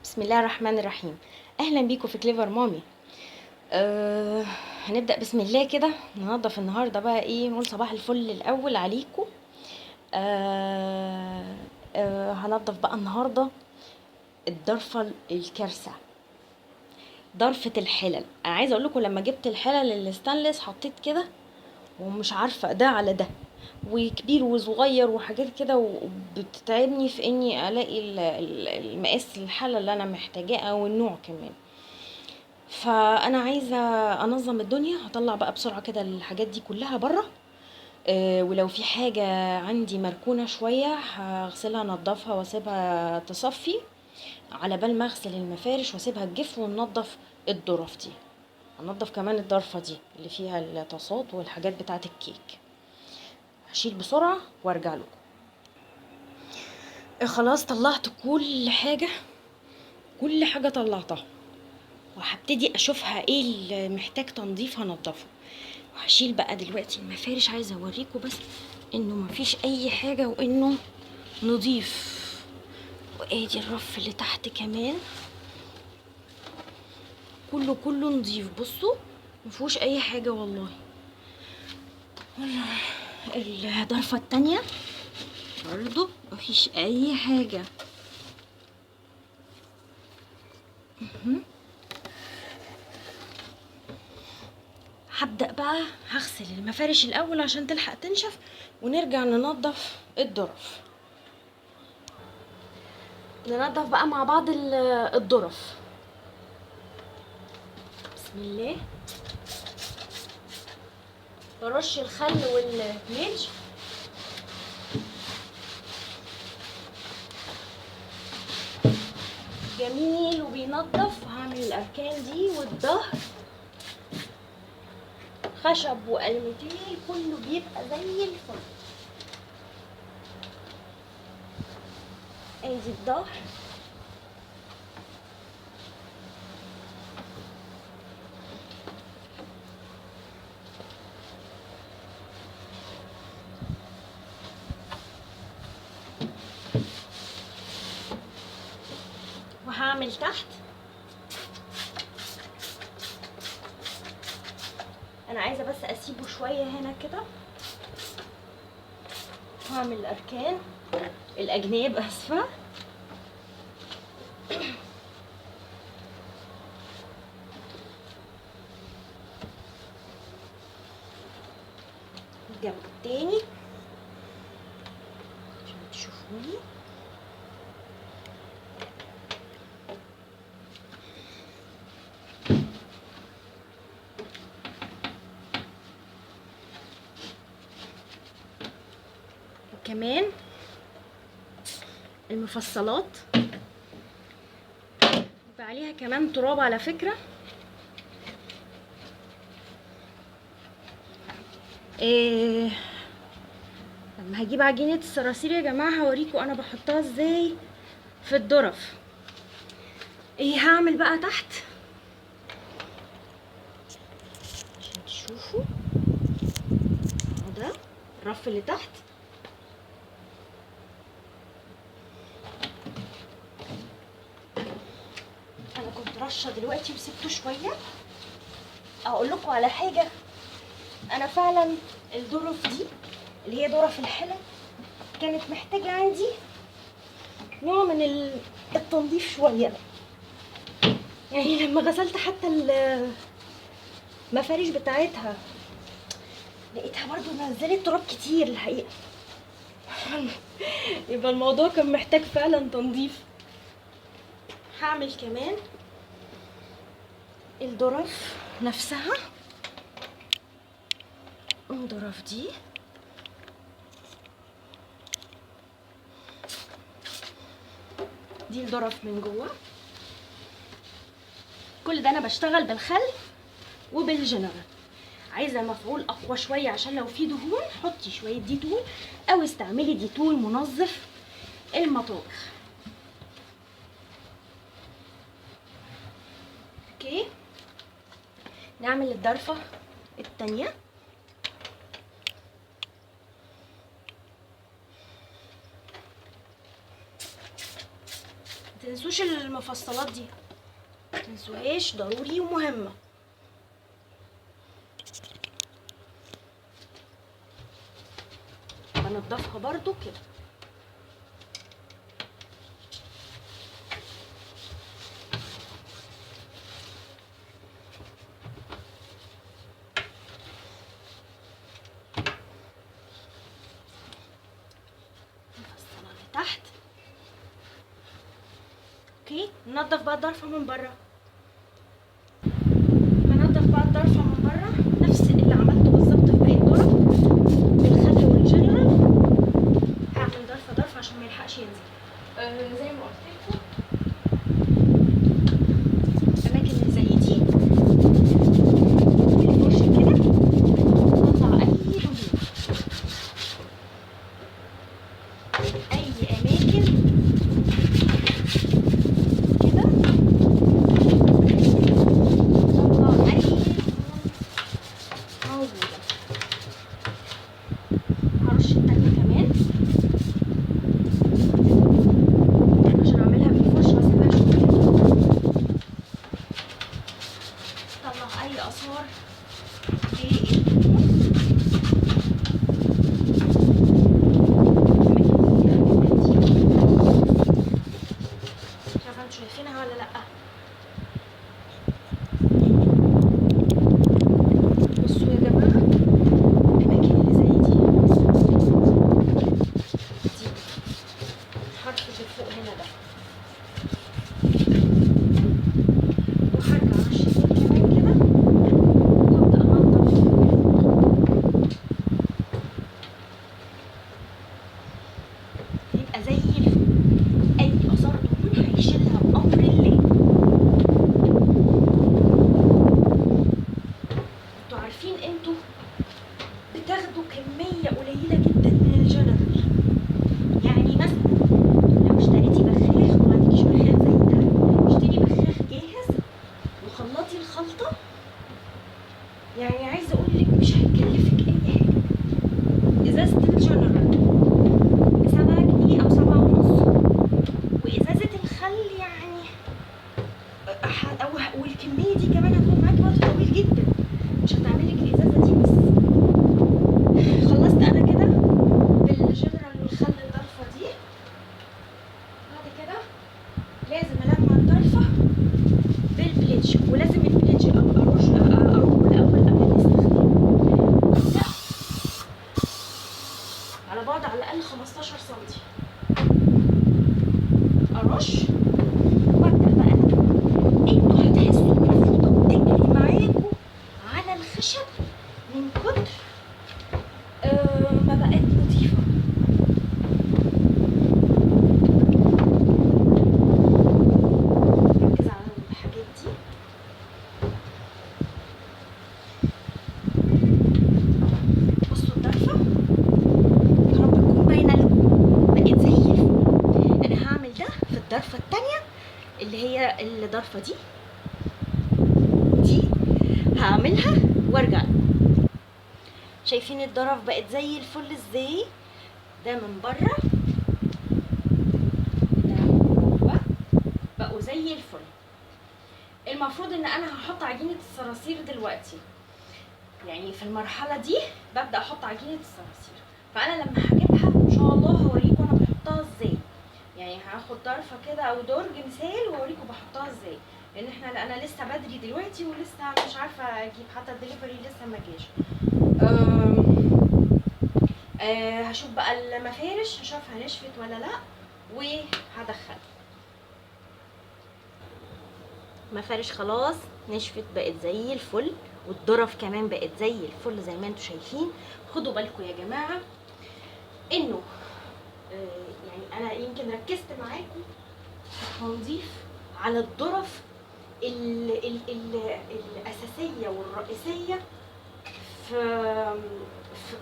بسم الله الرحمن الرحيم. اهلا بيكم في كليفر مامي. هنبدا بسم الله كده، ننظف النهارده بقى ايه، نقول صباح الفل الاول عليكم. أه أه هنضف بقى النهارده الضرفه الكارثة، ضرفه الحلل. انا عايزه اقول لكم لما جبت الحلل الستانلس حطيت كده ومش عارفه ده على ده، وكبير وصغير وحاجات كده، وبتتعبني في اني الاقي المقاس الحلة اللي انا محتاجاه او النوع كمان. فانا عايزه انظم الدنيا، هطلع بقى بسرعة كده الحاجات دي كلها بره. ولو في حاجة عندي مركونة شوية هغسلها انضفها واسيبها تصفي على بال ما اغسل المفارش واسيبها تجف، وننضف الظرف دي. هنضف كمان الضرفه دي اللي فيها الطاسات والحاجات بتاعه الكيك. هشيل بسرعة وارجع لكم. خلاص طلعت كل حاجة، كل حاجة طلعتها، وهبتدي اشوفها ايه اللي محتاج تنظيف هنضفه. وهشيل بقى دلوقتي المفارش. عايزه اوريكم بس انه مفيش اي حاجة وانه نضيف. وادي الرف اللي تحت كمان كله نضيف. بصوا مفيهوش اي حاجة والله. الضرفه التانية برضو مفيش اي حاجة. هبدأ بقى هغسل المفارش الأول عشان تلحق تنشف، ونرجع ننظف الظرف. ننظف بقى مع بعض الظرف. بسم الله. برش الخل والملح. جميل وبينظف. هعمل الأركان دي والظهر خشب وقلمتين، كله بيبقى زي الفل. ادي الظهر. وهعمل تحت. انا عايزه بس اسيبه شوية هنا كده. هعمل الاركان الاجناب، اسفه. الجنب التاني عشان تشوفوني. كمان المفصلات يبقى عليها كمان تراب على فكرة. إيه لما هجيب عجينة الصراصير يا جماعة هوريكم انا بحطها ازاي في الظرف. ايه هعمل بقى تحت عشان تشوفوا. ده الرف اللي تحت. انا كنت رشه دلوقتي وسبته شوية. اقول لكم على حاجة، انا فعلا الظرف دي اللي هي ظرف الحلل كانت محتاجه عندي نوع من التنظيف شوية. يعني لما غسلت حتى المفارش بتاعتها لقيتها برضو نزلت تراب كتير الحقيقة. يبقى الموضوع كان محتاج فعلا تنظيف. هعمل كمان الظرف نفسها، الظرف دي الظرف من جوه. كل ده انا بشتغل بالخل وبالجنرال. عايزه مفعول اقوى شوية عشان لو في دهون حطي شوية ديتول او استعملي ديتول منظف المطابخ. okay نعمل الضرفه التانية. تنسوش المفصلات دي، متنسوهاش، ضروري ومهمة. بنضفها برضو كده. نفصلها لتحت. okay، ننضف بقى الضرفة من بره. هنضف بقى الضرفة من بره نفس اللي عملته بالظبط في باقي الضرف بالخل والجنرال. هعمل ضرفة ضرفة عشان ما يلحقش ينزل. زي ما قلت لكم الاماكن اللي زي دي بالفرشة كده نطلع اي دهون، اي اماكن كده نطلع اي دهون موجودة. هرش التانية كمان عشان اعملها بالفرشة واسيبها شوية. طلع اي اثار للدهون. مش عارفة انتوا شايفينها ولا لأ. بصوا يا جماعة الأماكن اللي زي دي، دي الحرف اللي فوق هنا ده، وهرجع ارش كمان كده وابدأ انضف. يبقى زي الفل، اي اثار دهون هيشيلها بأمر الله. انتوا عارفين انتوا بتاخدوا كمية قليلة جدا من الجنرال، يعني مثلا لو اشتريتي بخاخ وما عندكيش بخاخ زي ده، اشتري بخاخ جاهز وخلطي الخلطة. يعني عايزة اقولك مش هيكلفك اي حاجة. ازازة الجنرال ب7 جنيه او 7.5، وازازة الخل يعني والكمية دي كمان هتكون معاكي وقت طويل جدا، مش هتعملك الازازة دي بس. خلصت انا كده بالجنرال والخل الضرفة دي. بعد كده لازم المع الضرفة بال bleach، ولازم ال bleach ارش اروه الاول قبل الاستخدام. ابدا على بعد على الاقل 15 سنتي ارش، وابدا بقى. انتوا هتحسوا ان الفوطه بتجري معاكوا على الخشب من كتر ما بقت نظيفة. ركز على الحاجات دي. بصوا الضرفه يا رب تكون باينة لكم، بقت زي الفل. انا هعمل ده في الضرفه التانية اللي هي الضرفه دي هعملها وارجع لكم. شايفين الضرف بقت زي الفل ازاي؟ ده من بره، ده من جوه، بقوا زي الفل. المفروض ان انا هحط عجينة الصراصير دلوقتي، يعني في المرحلة دي ببدأ احط عجينة الصراصير. فانا لما هجيبها ان شاء الله هوريكم انا بحطها ازاي. يعني هاخد ضرفة كده او درج مثال واوريكم بحطها ازاي، لان احنا انا لسه بدري دلوقتي ولسه مش عارفة اجيب، حتى الدليفري لسه ما جاش. هشوف بقى المفارش، هشوفها نشفت ولا لا، وهدخلها. مفارش خلاص نشفت، بقت زي الفل، والظرف كمان بقت زي الفل زي ما انتم شايفين. خدوا بالكم يا جماعة انه يعني انا يمكن ركزت معاكم في التنظيف على الظرف ال ال ال الاساسية والرئيسيه في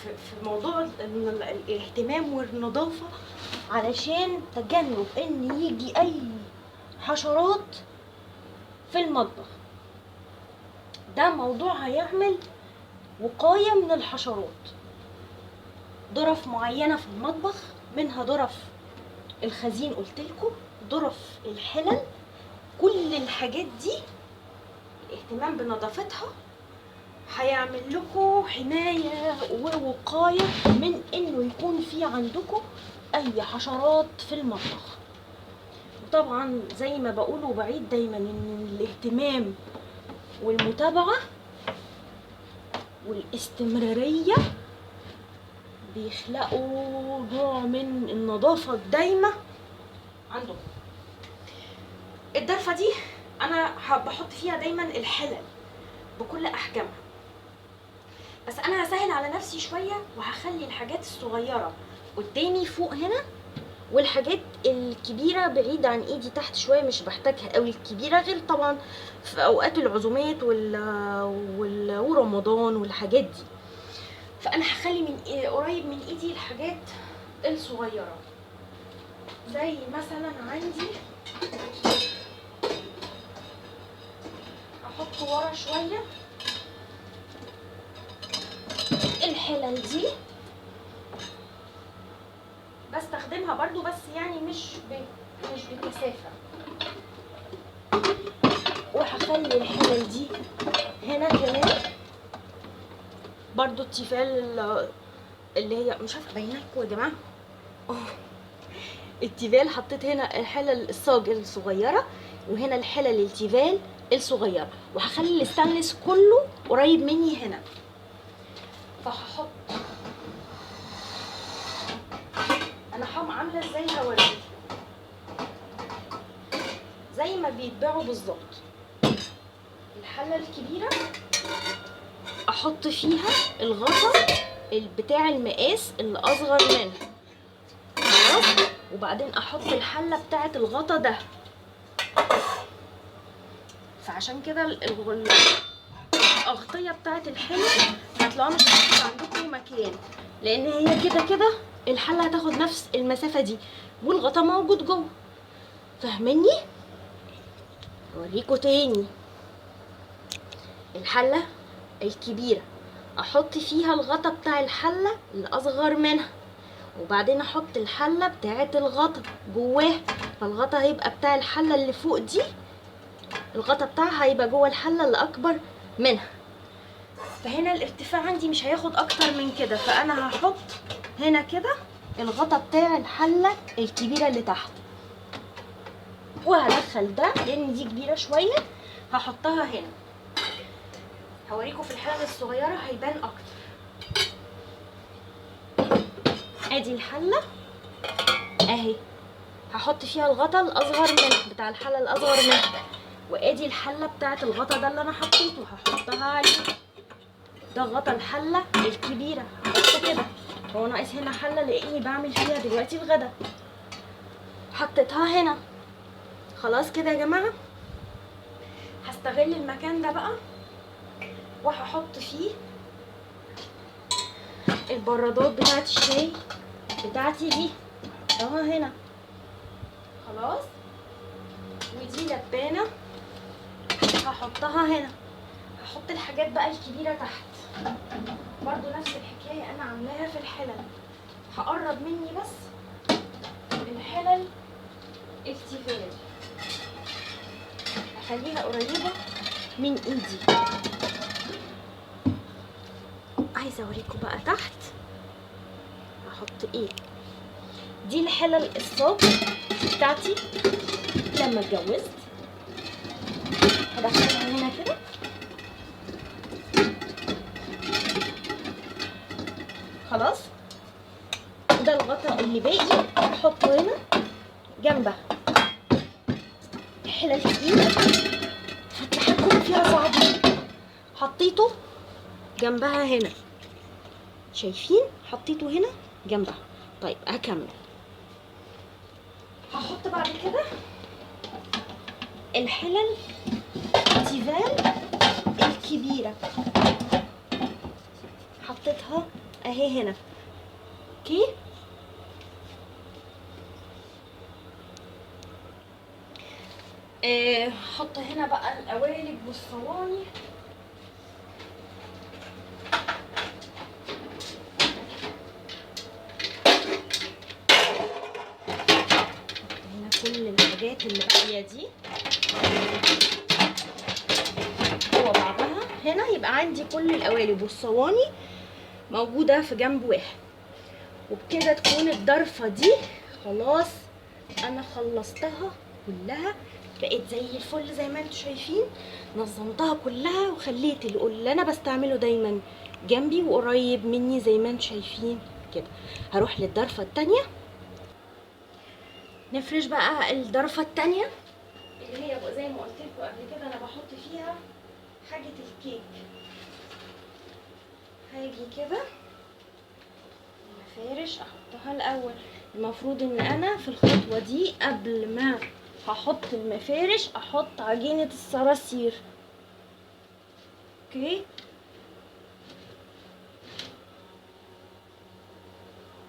في موضوع الاهتمام والنظافة، علشان تجنب ان يجي اي حشرات في المطبخ. ده موضوع هيعمل وقاية من الحشرات. ظرف معينة في المطبخ، منها ظرف الخزين قلتلكم، ظرف الحلل، كل الحاجات دي الاهتمام بنظافتها هيعمل لكم حماية ووقاية من انه يكون في عندكم اي حشرات في المطبخ. وطبعا زي ما بقول وبعيد دايما ان الاهتمام والمتابعة والاستمرارية بيخلقوا نوع من النظافة الدايمة عندكم. الدرفة دي انا بحط فيها دايما الحلل بكل احجامها، بس انا هسهل على نفسي شوية وهخلي الحاجات الصغيرة قدامي فوق هنا، والحاجات الكبيرة بعيد عن ايدي تحت شوية، مش بحتاجها قوي الكبيرة، غير طبعا في اوقات العزومات ورمضان والحاجات دي. فانا هخلي من قريب من ايدي الحاجات الصغيرة، زي مثلا عندي احط ورا شوية الحلل دي، بستخدمها برضو بس يعني مش بكثافة. وهخلي الحلل دي هنا كمان برضو التيفال اللي هي مش عارفه باينة لكم يا جماعة، التيفال حطيت هنا الحلل الصاج الصغيرة، وهنا الحلل التيفال الصغيرة، وهخلي الستانلس كله قريب مني هنا. فهحط انا عامله ازاي هوريكم زي ما بيتباعوا بالظبط. الحلة الكبيرة احط فيها الغطا بتاع المقاس اللي اصغر منها، خلاص، وبعدين احط الحلة بتاعه الغطا ده. فعشان كده الاغطيه بتاعه الحلة هتلاقوها مش هتاخد عندكم مكان، لان هي كده كده الحلة هتاخد نفس المسافة دي والغطا موجود جوه. فاهميني؟ اوريكم تاني. الحلة الكبيرة احط فيها الغطا بتاع الحلة الاصغر منها، وبعدين احط الحلة بتاعه الغطا جواه، فالغطا هيبقى بتاع الحلة اللي فوق دي، الغطا بتاعها هيبقى جوه الحلة اللي اكبر منها. فهنا الارتفاع عندي مش هياخد اكتر من كده، فانا هحط هنا كده الغطا بتاع الحلة الكبيرة اللي تحت، وهدخل ده لان دي كبيرة شوية هحطها هنا. هوريكم في الحلة الصغيرة هيبان اكتر. ادي الحلة اهي، هحط فيها الغطا الاصغر منها بتاع الحلة الاصغر منها، وادي الحلة بتاعه الغطا ده اللي انا حطيته هحطها عليه. ده غطا الحلة الكبيرة هحطه كده. هو ناقص هنا حله لاني بعمل فيها دلوقتي الغدا، حطيتها هنا. خلاص كده يا جماعة، هستغل المكان ده بقى وهحط فيه البرادات بتاعت الشاي بتاعتي دي، اهو هنا. خلاص، ودي لبانه هحطها هنا. هحط الحاجات بقى الكبيرة تحت برضو نفس الحكاية انا عاملاها في الحلل. هقرب مني بس الحلل التيفال، هخليها قريبه من ايدي. عايزه اوريكم بقى تحت هحط ايه. دي الحلل الصاج بتاعتي لما اتجوزت، هدخلها هنا كده. خلاص، ده الغطاء اللي باقي هحطه هنا جنبها. الحلل تقيلة فالتحكم فيها صعب، حطيته جنبها هنا، شايفين؟ حطيته هنا جنبها. طيب هكمل، هحط بعد كده الحلل تيفال الكبيرة، حطيتها اهي هنا. okay، هحط هنا بقى القوالب والصواني. هنا كل الحاجات هي دي جوه بعضها. هنا يبقى عندي كل القوالب والصواني موجودة في جنب واحد، وبكده تكون الضرفه دي خلاص انا خلصتها كلها، بقت زي الفل زي ما انتم شايفين. نظمتها كلها وخليت اللي انا بستعمله دايما جنبي وقريب مني زي ما انتم شايفين كده. هروح للضرفه التانية، نفرش بقى الضرفه التانية اللي هي زي ما قلت لكم قبل كده انا بحط فيها حاجة الكيك. هاجي كده المفارش احطها الاول. المفروض ان انا في الخطوة دي قبل ما هحط المفارش احط عجينه الصراصير. okay،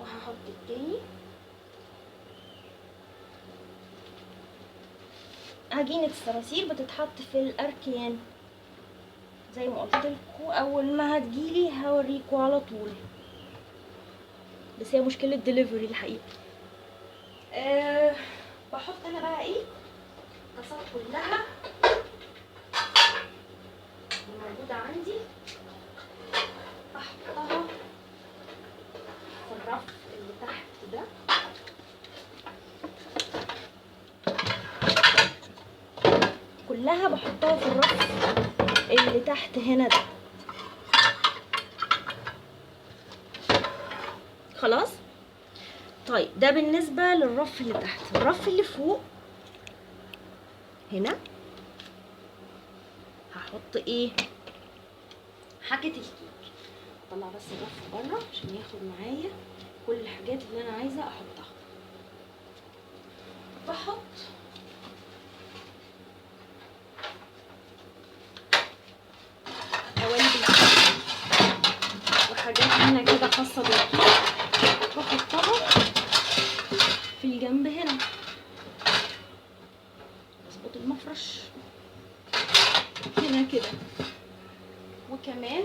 وهحط التاني عجينه الصراصير. بتتحط في الاركان زي ما قلت لكم، اول ما هتجيلي هوريكم على طول، بس هي مشكلة دليفري الحقيقة. بحط انا بقى ايه الطاسات كلها الموجودة عندي، احطها في الرف اللي تحت ده. كلها بحطها في الرف اللي تحت هنا ده. خلاص. طيب ده بالنسبة للرف اللي تحت. الرف اللي فوق هنا هحط ايه؟ حاجة الكيك. اطلع بس الرف بره عشان ياخد معايا كل الحاجات اللي انا عايزة احطها. بحط قوالب الكيك وحاجات هنا كده خاصة بالكيك، بحطها في الجنب هنا. اظبط المفرش هنا كده. وكمان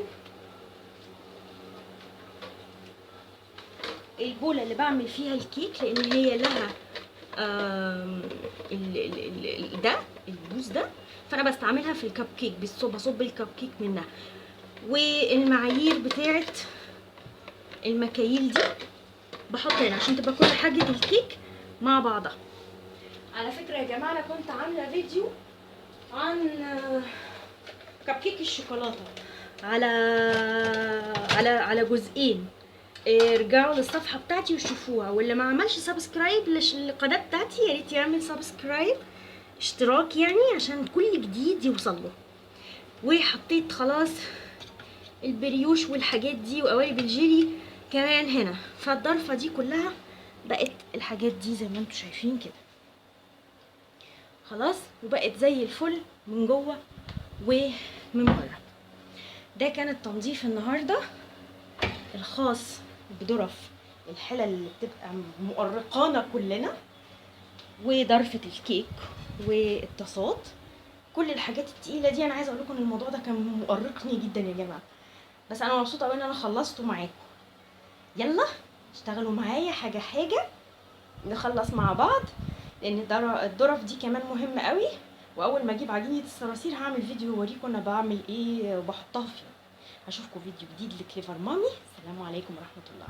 البوله اللي بعمل فيها الكيك، لان هي لها ده البوز ده، فانا بستعملها في الكب كيك، بصب الكب كيك منها. والمعايير بتاعت المكاييل دي بحط هنا عشان تبقى كل حاجة الكيك مع بعضها. على فكرة يا جماعة انا كنت عامله فيديو عن كب كيك الشوكولاتة على على على جزئين، ارجعوا للصفحه بتاعتي وشوفوها. واللي ما عملش subscribe للقناة بتاعتي يا ريت يعمل subscribe، اشتراك يعني، عشان كل جديد يوصل له. وحطيت خلاص البريوش والحاجات دي وقوالب الجيلي كمان هنا، فالضرفه دي كلها بقت الحاجات دي زي ما انتم شايفين كده خلاص، وبقت زي الفل من جوه ومن بره. ده كان التنظيف النهارده الخاص بدرف الحلل اللي بتبقى مؤرقانا كلنا، وضرفه الكيك والطاسات، كل الحاجات التقيله دي. انا عايزه اقول لكم ان الموضوع ده كان مؤرقني جدا يا جماعة، بس انا مبسوطة قوي ان انا خلصته معاكم. يلا اشتغلوا معايا حاجة حاجة نخلص مع بعض، لان الظرف دي كمان مهمة قوي. واول ما اجيب عجينه الصراصير هعمل فيديو اوريكم انا بعمل ايه وبحطها فين. اشوفكم فيديو جديد لكليفر مامي. السلام عليكم ورحمة الله.